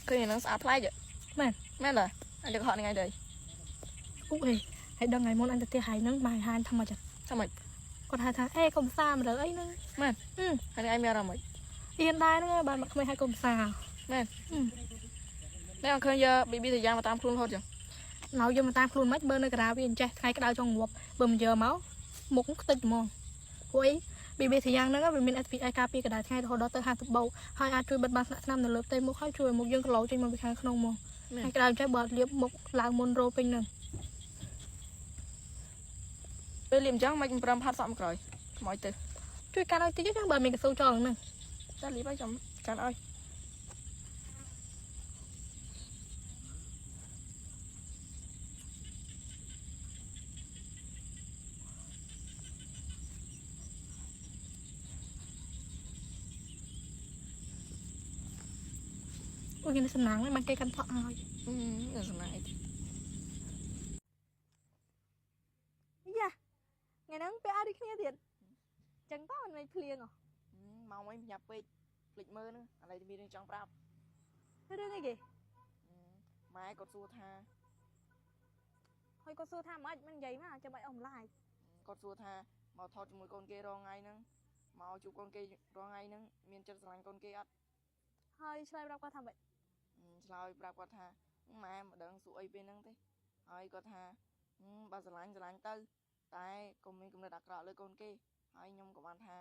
ឃើញហ្នឹងស្អាតប្លែក មែន មែនទេអញយកកុហកហ្នឹងឯងទៅ អូហេហើយដឹងថ្ងៃមុនអញទៅផ្ទះហើយហ្នឹងបាយហានថាម៉េច ថាម៉េច គាត់ហៅថាអេកុំសាមរើអីហ្នឹង មែនហើយឯងមានអារម្មណ៍ម៉េច អៀនដែរហ្នឹងបានមកក្មេងហៅកុំសា មែននេះអញឃើញយក BB ទៅយ៉ាងមកតាមខ្លួនរហូតចឹង ឡៅយកមកតាមខ្លួនមិនបើនៅការាវាអញ្ចេះថ្ងៃក្តៅចង់ងាប់បើមិនយកមកមុខខ្ទេចហ្មងព្រោះអី BB ទៅយ៉ាងហ្នឹងវាមាន SPF ការពារកម្ដៅថ្ងៃរហូតដល់ទៅ50បូកហើយអាចជួយបិទបាំងស្លាកស្នាមនៅលើផ្ទៃមុខហើយជួយឲ្យមុខយើងក្លោចេញមកពីខាងក្នុងមកថ្ងៃក្តៅអញ្ចេះបើលាបមុខឡើងមុនរោពេញហ្នឹង ពេលលាបអញ្ចឹងមិនប្រឹមផាត់សក់មកក្រោយខ្មោចទៅ ជួយកាន់ឲ្យតិចចឹងបើមានកស៊ូចោលហ្នឹង ចាលាបឲ្យចាំកាន់ឲ្យ អូយគេសំណាងហ្នឹងបានគេកាន់ថក់ឲ្យ អឺសំណាងអី យ៉ាថ្ងៃហ្នឹងពេលឲ្យដូចគ្នាទៀតចឹងតើមិនមិនភ្លៀងហ៎ ម៉ោងអីប្រញាប់ពេកភ្លេចមើលហ្នឹងឥឡូវមានរឿងចង់ប្រាប់ រឿងអីគេ ម៉ែគាត់សួរថា ហើយគាត់សួរថាម៉េចមិននិយាយមកចាំបាច់អស់ម្លាយ គាត់សួរថាមកថតជាមួយកូនគេរងថ្ងៃហ្នឹងមកជួបកូនគេរងថ្ងៃហ្នឹងមានចិត្តស្រឡាញ់កូនគេអត់ ហើយឆ្លើយប្រាប់គាត់ថាម៉េច ឆ្លើយប្រាប់គាត់ថាម៉ែមិនដឹងសួរអីពេលហ្នឹងទេហើយគាត់ថាបើស្រឡាញ់ស្រឡាញ់ទៅតែកុំមានគំនិតអាក្រក់លើកូនគេហើយខ្ញុំក៏បានថា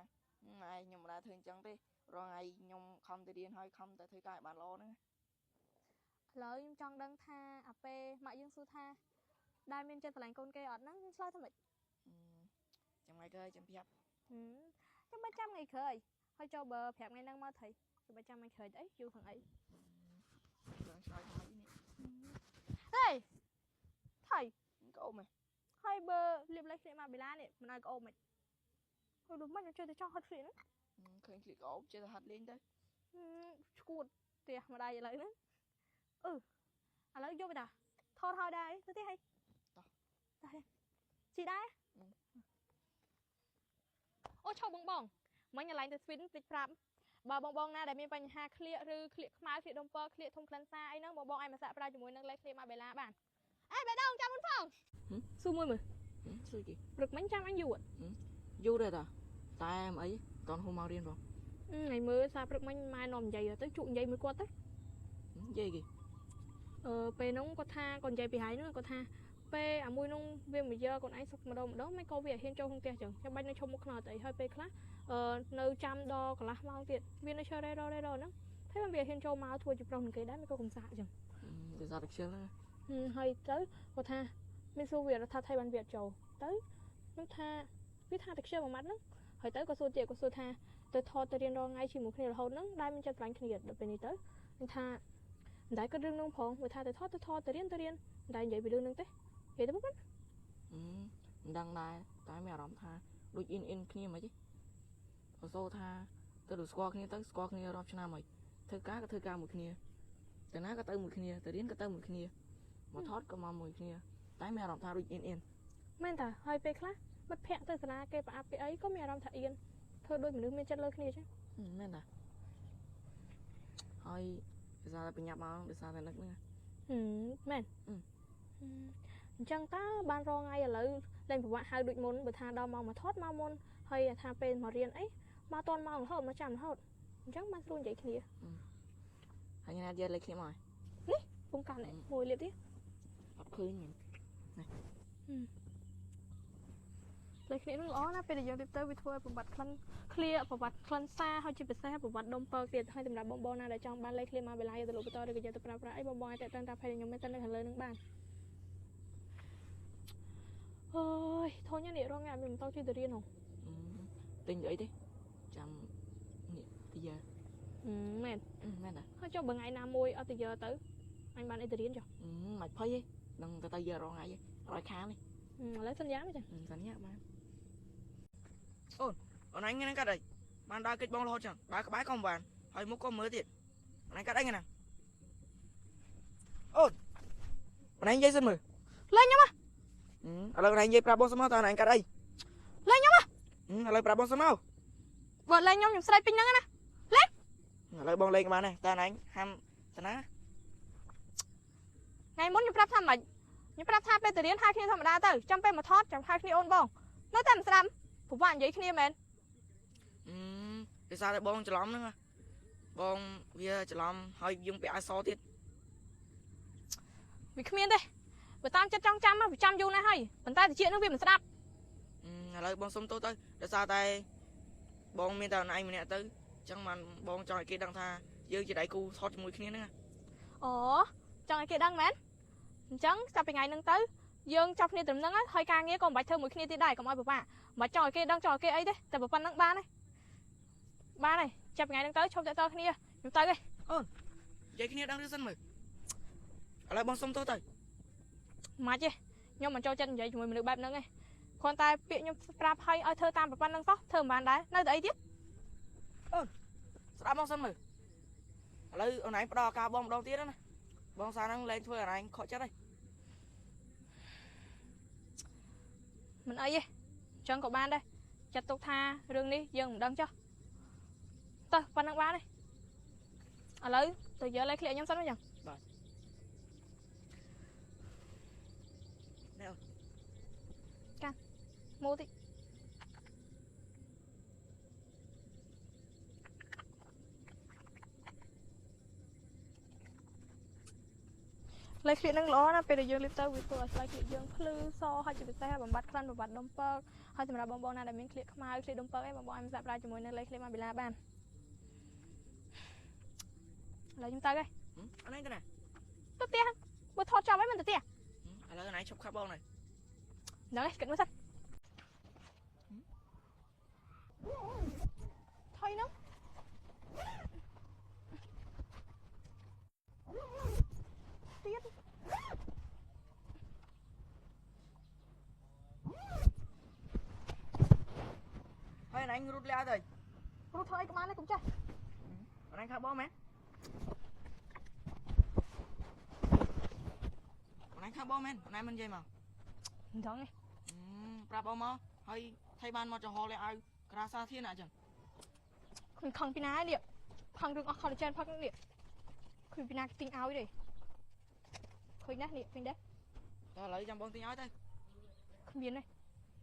ម៉ែខ្ញុំមិនដែលធ្វើអញ្ចឹងទេរងថ្ងៃខ្ញុំខំទៅរៀនហើយខំតែធ្វើការឲ្យបានល្អហ្នឹង ឥឡូវខ្ញុំចង់ដឹងថាអាពេលម៉ាក់យើងសួរថាដែលមានចិត្តស្រឡាញ់កូនគេអត់ហ្នឹងខ្ញុំឆ្លើយថាម៉េច ចាំថ្ងៃក្រោយចាំប្រាប់ ចាំបាច់ចាំថ្ងៃក្រោយហើយចូលបើប្រាប់ថ្ងៃហ្នឹងមកថៃចាំបាច់ចាំថ្ងៃក្រោយអីយូរផងអី ចង់ឆ្លើយថាម៉េចនេះ ហេថៃ ក្អូមហ៎ ហើយបើលាបលេខគ្នាមកបេឡានេះមិនឲ្យក្អូមមិនហើយដូចមិនជួយទៅចង់ហត់គ្នាហ្នឹង ឃើញឃ្លីកក្អូមចេះតែហាត់លេងទៅ ឈួតផ្ទះម្ដាយឥឡូវហ្នឹងអឺឥឡូវយកទៅតាថតហើយដែរទៅទេហីតោះតោះជីដែរអូឈប់បងបងមិញឥឡូវទៅស្វីនតិចប្រាប់បើបងបងណាដែលមានបញ្ហាក្លៀកឬក្លៀកខ្មៅក្លៀកដុំពរក្លៀកធំក្លិនសាអីហ្នឹងបងបងអាចមកសាកប្រើជាមួយនឹងលេខក្លៀកម៉ាបេឡាបានអេបេដងចាំមុនផងស៊ូមួយមើល ស៊ូគេ ព្រឹកមិញចាំអញយូរ យូរដែរតាតែមិនអីតន់ហូមមករៀនបង ថ្ងៃមើលសារព្រឹកមិញម៉ែនាំនិយាយទៅជក់និយាយមួយគាត់ទៅ និយាយគេ អឺពេលហ្នឹងគាត់ថាគាត់និយាយពីហើយហ្នឹងគាត់ថាពេលអាមួយហ្នឹងវាមកយកខ្លួនឯងសុកម្ដងម្ដងមិនក៏វាហ៊ានចូលក្នុងផ្ទះចឹងចាំបាច់នៅឈប់មុខខ្នល់ទៅអីហើយពេលខ្លះអឺនៅចាំដល់កន្លះម៉ោងទៀតវានៅឈររ៉េរ៉េរ៉ហ្នឹងហើយវាហ៊ានចូលមកធ្វើជាប្រុសនឹងគេដែរមិនក៏កំសាកចឹង គេសាតែខ្ជិលហ្នឹង ហើយទៅគាត់ថាមានសួរវាថាថៃបានវាអត់ចូលទៅខ្ញុំថាវាថាតែខ្ជិលមួយម៉ាត់ហ្នឹងហើយទៅក៏សួរទៀតក៏សួរថាទៅថតទៅរៀនរាល់ថ្ងៃជាមួយគ្នារហូតហ្នឹងដែលមានចិត្តស្រឡាញ់គ្នាដល់ពេលនេះទៅខ្ញុំថាមិនដែលគិតរឿងហ្នឹងផងព្រោះថាទៅថតទៅថតទៅរៀនទៅរៀនមិនដែលនិយាយពីរឿងហ្នឹងទេនិយាយទៅមិន មិនដឹងដែរតែមានអារម្មណ៍ថាដូចអ៊ីនអ៊ីនគ្នាមិនទេអូសូថាទៅដូចស្គាល់គ្នាទៅស្គាល់គ្នារាប់ឆ្នាំហើយធ្វើការក៏ធ្វើការមួយគ្នាទៅណាក៏ទៅមួយគ្នាទៅរៀនក៏ទៅមួយគ្នាមកថតក៏មកមួយគ្នាតែមានអារម្មណ៍ថាដូចអ៊ីនអ៊ីន មែនតាហើយពេលខ្លះមិត្តភ័ក្តិទៅសាលាគេប្រអាប់គេអីក៏មានអារម្មណ៍ថាអៀនធ្វើដូចមនុស្សមានចិត្តលើគ្នាចឹង មែនតាហើយដោយសារតែបញ្ញាប់មកដោយសារតែនឹកហ្នឹង មែនអញ្ចឹងតើបានរងថ្ងៃឥឡូវលែងប្រវត្តិហៅដូចមុនបើថាដល់ម៉ោងមកថតមកមុនហើយថាពេលមករៀនអីមកតន់ម៉ោងរហូតមកចាំរហូតអញ្ចឹងបានស្រួលនិយាយគ្នា ហើយណាយកលេខគ្នាមក នេះពងកាន់មួយលាបទៀត អត់ឃើញមែន នេះលេខគ្នានឹងល្អណាស់ពេលដែលយើងរៀបទៅវាធ្វើឲ្យប្រវត្តិក្លិនឃ្លៀប្រវត្តិក្លិនសាហើយជាពិសេសប្រវត្តិដុំពើទៀតហើយសម្រាប់បងបងណាដែលចង់បានលេខឃ្លៀមកវេលាយកទៅលក់បន្តឬក៏យកទៅប្រើប្រាស់អីបងបងអាចតាក់ទងតាមផេកខ្ញុំមានតែនៅខាងលើនឹងបានអើយធុញនេះរងថ្ងៃមានបន្តជួយទៅរៀនហ៎ ទិញអីទេចាំនេះទៅយក មែន មែនតា ហើយចុះបើថ្ងៃណាមួយអត់ទៅយកទៅអញបានអីទៅរៀនចុះ មិនភ័យទេនឹងទៅទៅយករងថ្ងៃរយខាននេះ ឥឡូវសន្យាមកចា សន្យាបានអូនអូនអញហ្នឹងកាត់អីបានដើរកិច្ចបងរហូតចឹងដើរក្បែរក៏មិនបានហើយមុខក៏មើលទៀតអូនអញកាត់អីហ្នឹងអូនអូនអញនិយាយសិនមើល លេងខ្ញុំ ឥឡូវអូនឯងនិយាយប្រាប់បងសិនមកតើអូនឯងកាត់អី លេងខ្ញុំ ឥឡូវប្រាប់បងសិនមក បើលេងខ្ញុំខ្ញុំស្រែកពេញហ្នឹងណា ឥឡូវបងលេងបានដែរតើអូនឯងហាំតាណា ថ្ងៃមុនខ្ញុំប្រាប់ថាម៉េចខ្ញុំប្រាប់ថាពេលទៅរៀនហៅគ្នាធម្មតាទៅចាំពេលមកថតចាំហៅគ្នាអូនបងនៅតែមិនស្ដាប់ពិបាកនិយាយគ្នាមែន អឺដោយសារតែបងច្រឡំហ្នឹងណាបងវាច្រឡំហើយយើងពាក់អាវសទៀត វាគ្មានទេបើតាមចិត្តចង់ចាំវាចាំយូរណាស់ហើយប៉ុន្តែតិចហ្នឹងវាមិនស្ដាប់ ឥឡូវបងសុំទោសទៅដោយសារតែបងមានតែអូនឯងម្នាក់ទៅអញ្ចឹងបានបងចង់ឲ្យគេដឹងថាយើងជាដៃគូថតជាមួយគ្នាហ្នឹងណា អូចង់ឲ្យគេដឹងមែនអញ្ចឹងចាប់ពីថ្ងៃហ្នឹងទៅយើងចាប់គ្នាត្រឹមហ្នឹងហើយការងារក៏មិនបាច់ធ្វើមួយគ្នាទៀតដែរកុំឲ្យពិបាកមិនបាច់ចង់ឲ្យគេដឹងចង់ឲ្យគេអីទេតែប៉ុណ្្នឹងបានហើយបានហើយចាប់ថ្ងៃហ្នឹងទៅឈប់តាក់ទងគ្នាខ្ញុំទៅឯង អូននិយាយគ្នាដឹងរឿងសិនមើលឥឡូវបងសុំទោសទៅ មិនទេខ្ញុំមិនចូលចិត្តនិយាយជាមួយមនុស្សបែបហ្នឹងឯងគ្រាន់តែពាក្យខ្ញុំប្រាប់ឲ្យឲ្យធ្វើតាមប្រព័ន្ធហ្នឹងសោះធ្វើមិនបានដែរនៅតែអីទៀត អូនស្ដាប់មកសិនមើលឥឡូវអូនឯងផ្ដល់ឱកាសបងម្ដងទៀតណាបងសារហ្នឹងលែងធ្វើអូនឯងខកចិត្តហើយ មិនអីទេអញ្ចឹងក៏បានដែរចាត់ទុកថារឿងនេះយើងមិនដឹងចុះតោះប៉ុណ្្នឹងបានទេឥឡូវទៅយកលេខឃ្លៀកខ្ញុំសិនមកចឹង បាទនេះអូន កាមូលតិចលេខឃ្លៀកនឹងល្អណាស់ពេលដែលយើងលាបទៅវាធ្វើឲ្យស្បែកឃ្លៀកយើងភ្លឺសហើយជាពិសេសបំបត្តិក្លិនបំបត្តិដុំពកហើយសម្រាប់បងបងណាដែលមានឃ្លៀកខ្មៅឃ្លៀកដុំពកអីបងបងអាចមកសាកប្រើជាមួយនឹងលេខឃ្លៀកម៉ាប៊ីឡាបានឥឡូវខ្ញុំទៅហើយ អូនឯងទៅណា ទៅផ្ទះបើថតចប់ហើយមិនទៅផ្ទះ ឥឡូវអូនឯងឈប់ខាប់បងហើយ ហ្នឹងហើយគិតមើលសិនថយហ្នឹងទៀត ហើយអូនឯងរត់លាទៅ រត់ធ្វើអីក៏បានដែរកុំចេះ អូនឯងខាប់បងមែនអូនឯងខាប់បងមែនអូនឯងមិននិយាយមក មិនដឹងទេ ប្រាប់បងមកហើយថៃបានមកចំហលេអាវក្រាសាធានអញ្ចឹង គ្មានខឹងពីណានេះខឹងរឿងអស់ collagen ផឹកនេះគ្មានពីណាទិញឲ្យទេឃើញណាស់នេះឃើញដែរ តោះឥឡូវចាំបងទិញឲ្យទៅ គ្មានទេ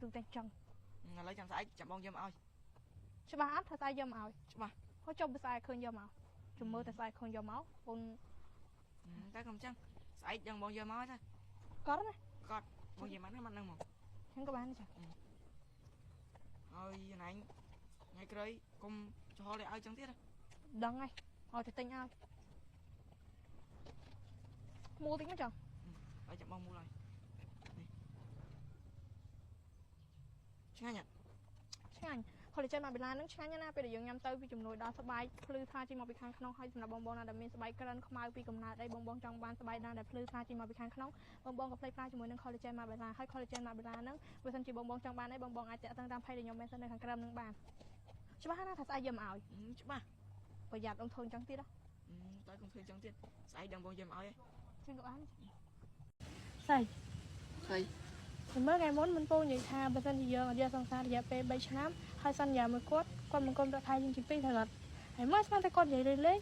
ទូតែចង់ ឥឡូវចាំស្អែកចាំបងយកមកឲ្យ ច្បាស់អត់ថាស្អែកយកមកឲ្យ ច្បាស់ ហូចចុះស្អែកឃើញយកមកជំមើតែស្អែកឃើញយកមកអូន តែកុំចឹងស្អែកចាំបងយកមកឲ្យទៅ កត់ណា កត់បងនិយាយម៉ាត់ហ្នឹងមក ចឹងក៏បានចា ហើយណែងថ្ងៃក្រោយកុំចំហលេឲ្យចឹងទៀត ដឹងហើយឲ្យទៅទិញឲ្យមូលតិចមកចង់ ឲ្យចាំបងមូលហើយឆ្ងាញ់ ឆ្ងាញ់ collagen ម៉ាប៊ីឡាហ្នឹងឆ្ងាញ់ណាស់ពេលដែលយើងញ៉ាំទៅវាជំនួយដល់ស្បែកភ្លឺថ្លាចេញមកពីខាងក្នុងហើយសម្រាប់បងបងណាដែលមានស្បែកក្រិនខ្មៅពីកំណើតអីបងបងចង់បានស្បែកណាដែលភ្លឺថ្លាចេញមកពីខាងក្នុងបងបងក៏ភ្លេចប្រើជាមួយនឹង collagen ម៉ាប៊ីឡាហើយ collagen ម៉ាប៊ីឡាហ្នឹងបើសិនជាបងបងចង់បានអីបងបងអាចតាក់ទងតាម page ដែលខ្ញុំ mention នៅខាងក្រោមហ្នឹងបានច្បាស់ណាស់ថាស្អែកយកមកឲ្យ ច្បាស់ ប្រយ័ត្នអ៊ំធូនចឹងទៀត តើកុំធ្វើចឹងទៀតស្អែកដឹងបងយកមកឲ្យ ចឹងក៏បានស្អែក ស្អី មើលថ្ងៃមុនមិនពងនិយាយថាបើសិនជាយើងអត់យកសង្សាររយៈពេល3ឆ្នាំហើយសន្យាមួយគាត់គាត់មកគុំប្រាក់ខែយើងជាពីរត្រូវអត់ហើយមើលស្មានតែគាត់និយាយលេងលេង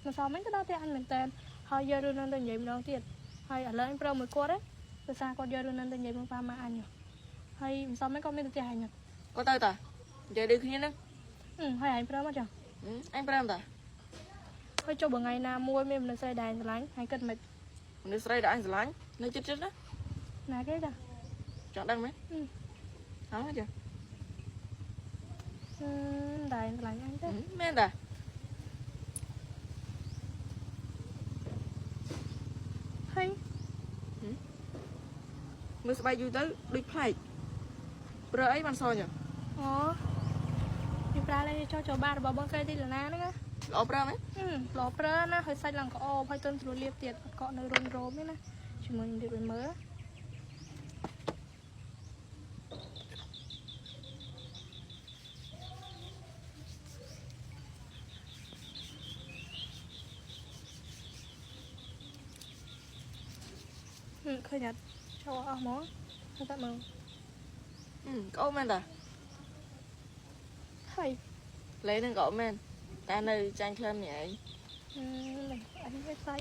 មិនសមមិញទៅដល់ផ្ទះអញមែនតើហើយយករឿងនឹងទៅនិយាយម្ដងទៀតហើយឥឡូវអញព្រមមួយគាត់ទេដោយសារគាត់យករឿងនឹងទៅនិយាយមួយប៉ាម៉ាក់អញហើយមិនសមមិញគាត់មានទៅផ្ទះអញ គាត់ទៅតានិយាយដូចគ្នាហ្នឹង ហើយអញព្រមអត់ចឹង អញព្រមតា ហើយចុះបើថ្ងៃណាមួយមានមនុស្សស្រីដែលស្រឡាញ់ហើយគិតមិន មនុស្សស្រីដែលអញស្រឡាញ់នៅចិត្តចិត្តណា ណាគេតា ចង់ដឹងមែនហ៎ចា តែស្រឡាញ់អញទេ មែនតា ហើយ មើលស្បែកយូរទៅដូចប្លែកប្រើអីបានសចឹង អូខ្ញុំប្រើលេចោចូលបារបស់បងស្រីទីលណាហ្នឹងណា ល្អប្រើមែន ល្អប្រើណាហើយសាច់ឡើងក្អូបហើយទន់ស្រួលលាបទៀតអត់កក់នៅរុនរោមទេណាជាមួយនឹងលាបឲ្យមើលឃើញអត់ចូលអស់ហ្មងហើយតែមើល ក្អូបមែនតា ហើយ លេនឹងក្អូបមែនតែនៅចាញ់ក្លិននេះឯង អញវាស្អី